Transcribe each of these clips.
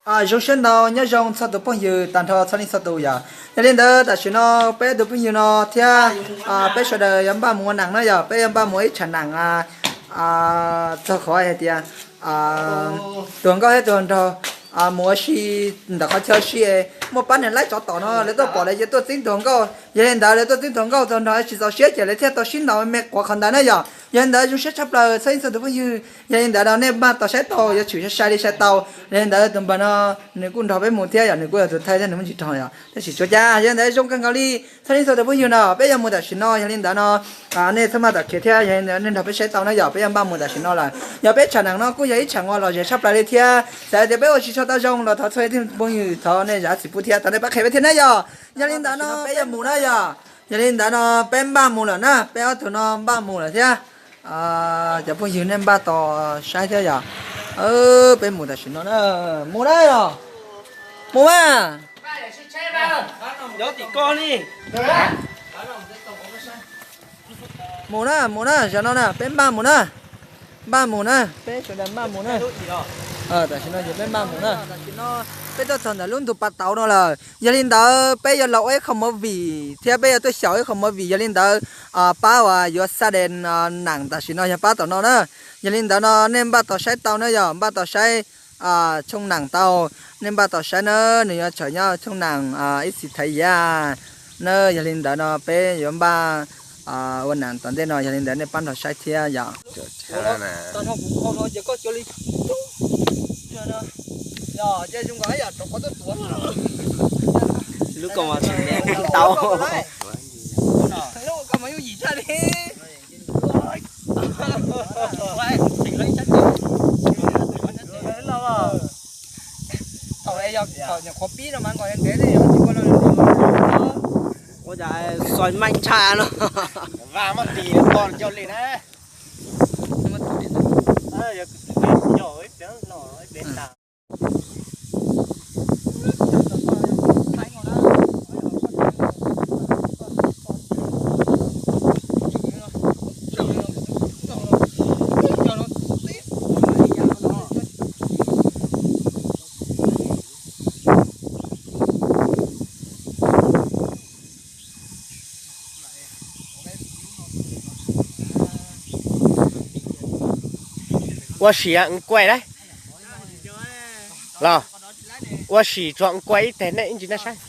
Zoo siab ntau, nyob zoo txog tus phooj ywg tag nrho txhua leej txhua tus yom. Yog li ntawd tam sim no peb tus phooj ywg no thiab peb sawv daws yuav npaj mus ua nees na yom, peb yuav npaj mus ib tsham nees txog qhov hais tias tus hluas nkauj thiab tus hluas nraug mus ua si ntawm qhov chaw ua si, muaj pab niag laib tsov tom no lawv tuaj pom lawv yuav tuaj txeeb tus hluas nkauj. Yog li ntawd lawv tuaj txeeb tus hluas nkauj tus hluas nraug tsis txaus siab ces lawv thiaj tau sib ntaus me quav qhov ntawd na yom. Yog li ntawd zoo siab tshaj plaws txhua leej txhua tus phooj ywg. Yog li ntawd no nej npaj tau saib tau, yuav tshwm sai sai li sai tau. Yog li ntawd tus npawg no nws kuj nrog peb mus thiab yom, nws kuj yog tus thaij thiab nws muaj ntsis rog yom, tab sis tsuav cas. Yog li ntawd zoo kawg nkaus li txhua leej txhua tus phooj ywg no peb yuav mus tam sim no. Yog li ntawd no nej txhob maj tom khiav thiab, yog li ntawd nej nrog peb saib tau na yom, peb yuav npaj mus tam sim no lawm. Yog peb tsham nees no kuj yog ib tsham uas lom zem tshaj plaws li thiab, txawm tias peb ua tsis tshua tau zoo los thov txhua leej txhua tus phooj ywg thov nej zam txim pub thiab, thov nej pab qhia peb thiab na yom. Yog li ntawd no peb yuav mus na yom. Yog li ntawd no peb npaj mus lawm na, peb ob tug no npaj mus lawm thiab. Cov phooj ywg nej npaj tos saib thiab yom. Peb mus tam sim no na, mus na yom, mus mas. Mus na, mus na, zaum no na peb npaj mus na, npaj mus na, peb sawv daws npaj mus na. Tam sim no ces peb npaj mus na, tam sim no peb tuaj txog ntawm lub ntug pas tauv no lawm. Yog li ntawd peb yuav los ua ib qho movie thiab peb yuav tuaj xyaum ib qho movie, yog li ntawd pab uas yuav xa des nees tam sim no yog pab tom no na. Yog li ntawd no nej npaj tos saib tau na yom, npaj tos saib tshooj nees tau, nej npaj tos saib na, nws yuav tshwm nyob tshooj nees ib txhis thaiv yam na. Yog li ntawd no peb yuav npaj ua nees tom ntej no, yog li ntawd nej pab nrog saib thiab yom. Lub koj mas tsis tau. Thaum nyuam qhuav pib no mas nkaus ntev xwb, ua cas xob meej tshaj no. Vaj muab tis ko coj li na. Ua si nkuaij lauj, los ua si tsuas nkuaij ib teg nej ib ntsis nej saib.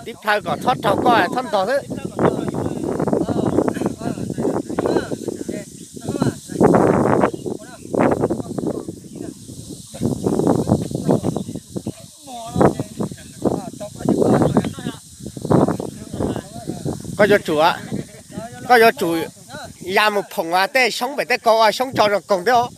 Tib plhaw kom txhob raug koj txhob ntog xwb. Koj yuav tsum, koj yuav tsum ya mus phoom tej xyoob pem tej ko, xyoob tso zoo koog thiab os.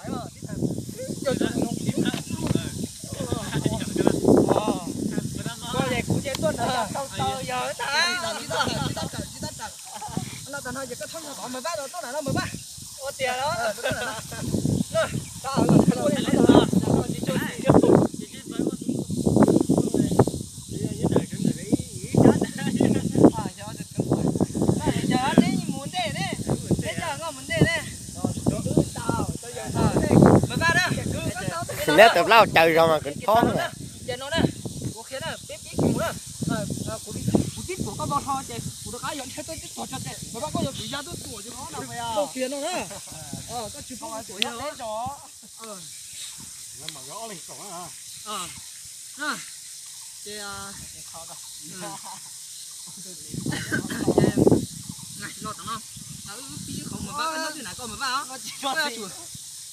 Neb tus plaub caws zog mas kuv thob.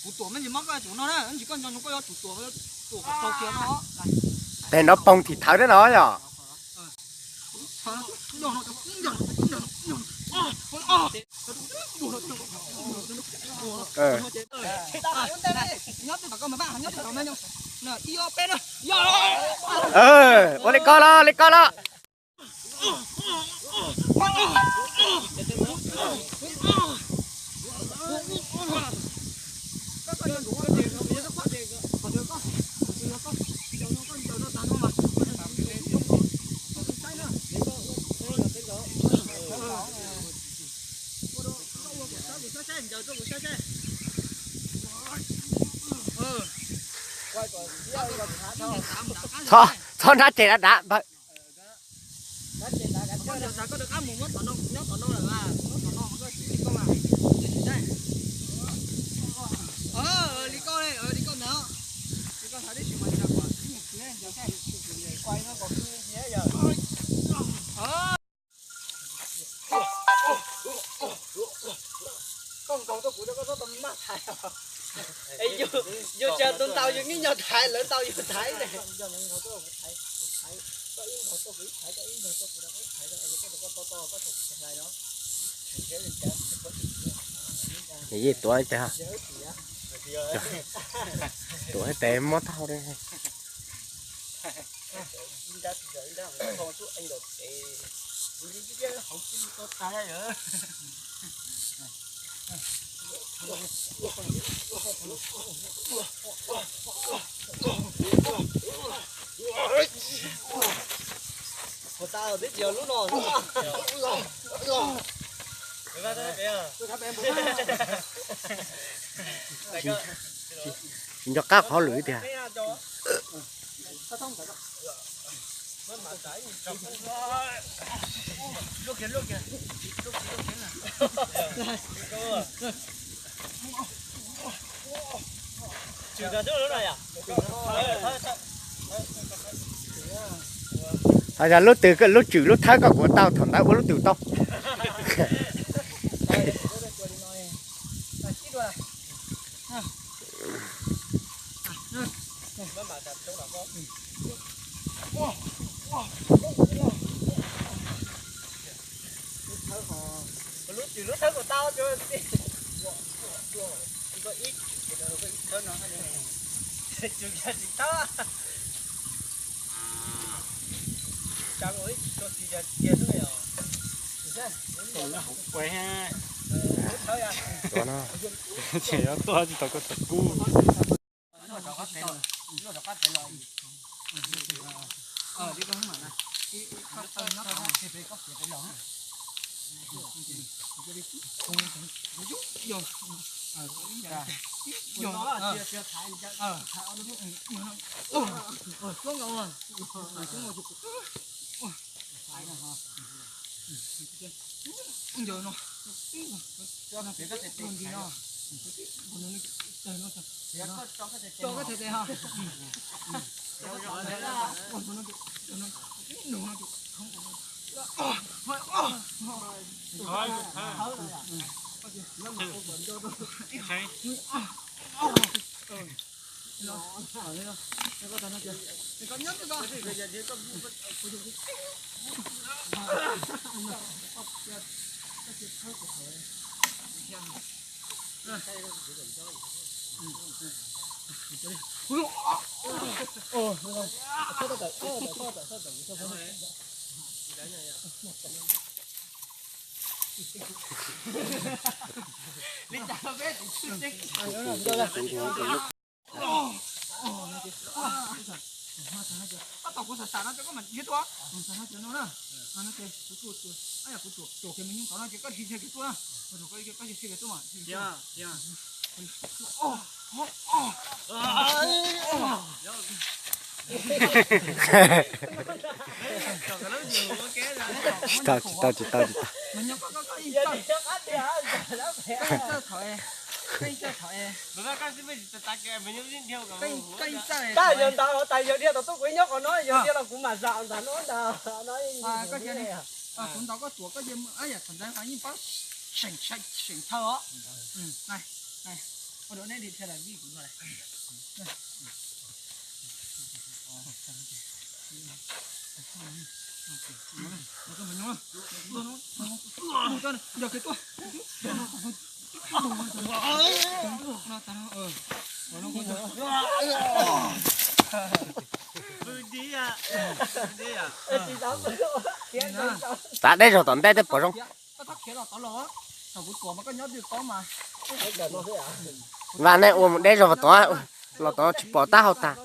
Kuv tuam me ntsis mob koj yuav tsum no na, ntsis koj nco ntsoov koj yuav tsum tuam, tuam kom tau kiag no. Pem no poog thim thawv thiab no yom. Ua li ko los, li ko los. Txhob, txhob nrab ces dav dav npawg. Koj nkaug tuaj kuv rau koj txhob tau maj thaiv. Yus tsis tus ntaus yus nib nyog thaiv, lawv ntaus yus thaiv ne. Yeej tuav ib teg, tuav ib teg mob tag li. Puas tau twb tsis yog lub no. Tsis nco qab qhov lwm tiag. Hos yog lub twg lub tswm lub thawb koj kuv tau, thaum ntawd ua lub twg tau. Lub tswm lub thawb kuv tau, tsis tau. Ces yuav tuaj tsis tau koj tus kub. Li cas peb tus txwj tseeb. Koj tau kuv xav xav no ces koj mam nrhiav tuaj. Xav no ces no na. No ces kuv tuaj, kuv tuaj kiag me nyuam tod no ces koj nrhiav kiag tuaj na. Koj nrhiav kiag tuaj mas. Tsis tau, tsis tau, tsis tau, tsis tau. Tab yog ntawd tais yog dhia tau tuaj kuv nyob qhov no, yog dhia los kuv mam zam ntag no ntag no. Kuv ntaus koj tuam koj cia, yam thaum ntawd yeej paub seem thawj os. Tav deb zog tom ntej thiaj pom zoo. Vam, nej ua mus deb zog tom, los tom tsis pom tab hau tag.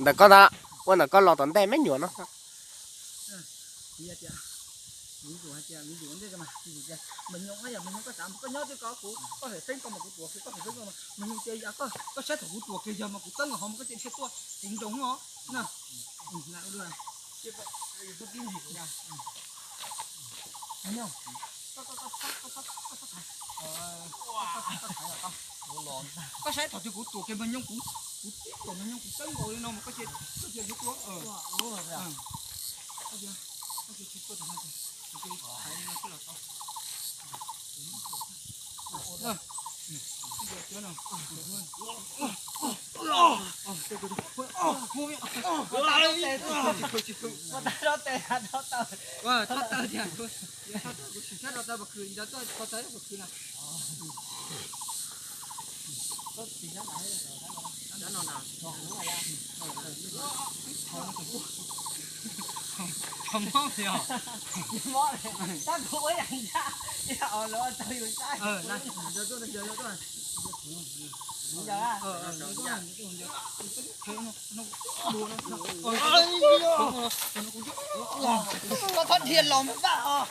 Ntawm koj ntag, ua ntawm koj los tom ntej me nyuam no. Koj saib thaum twg kuv tuam kiag mas nyob kuv, kuv tib tuam mas nyob kuv txeeb nkaus li no mas koj cia, koj cia kuv tuam. Koj cia, koj cia tsis tuam thaum no ces kuv cia li thaiv li no xwb los tau. Ua tau rau tes, ua tau rau tes, rau taw. Kuv sim sab rau taw pos khw, ntawd tuaj kho taw pos khw na. Koj thob dhia los mas vaj os.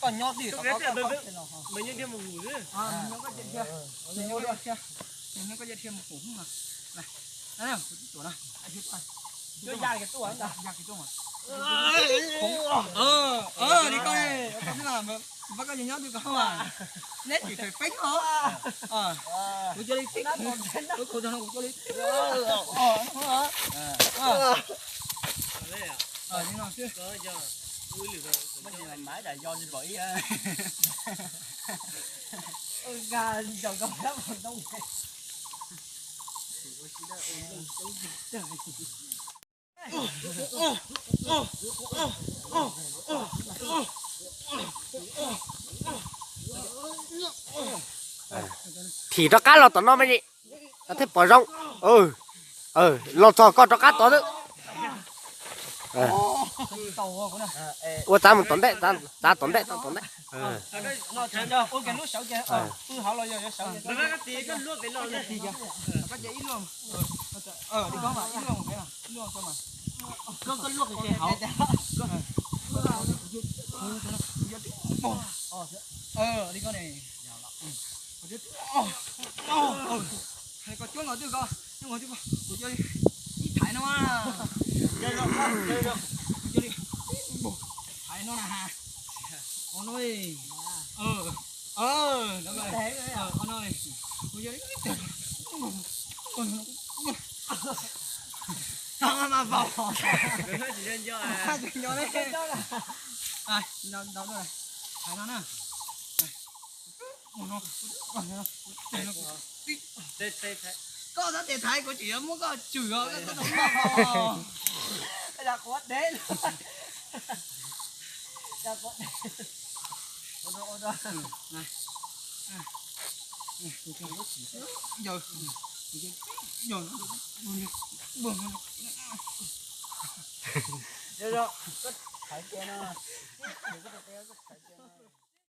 Koj nyob twj ywm, koj dhia mus hum, nyob koj dhia mus hum. Li koj, koj nyob twj ywm, neb tsis fem peeb os. Kuv cia li tib, kuv kuv kuv cia li tib. Li no xwb. Thim rov qab los tom no me li, thiaj pom zoo. Los txog koj rov qab tod xwb. Ua txav mus tom ntej, txav tom ntej, txav tom ntej. Koj cuab nkaus twg koj, cuab nkaus twg koj, kuv cia li ib thaiv no, kuv cia li thaiv no na. Kuv cia li, tag mas vau. Ntaus, ntaus, thaiv no na. Koj tab tes thaiv kuv tsis yuav muab koj tswm os, koj txhob tus maj os. Quav dev. Thaiv kiag no.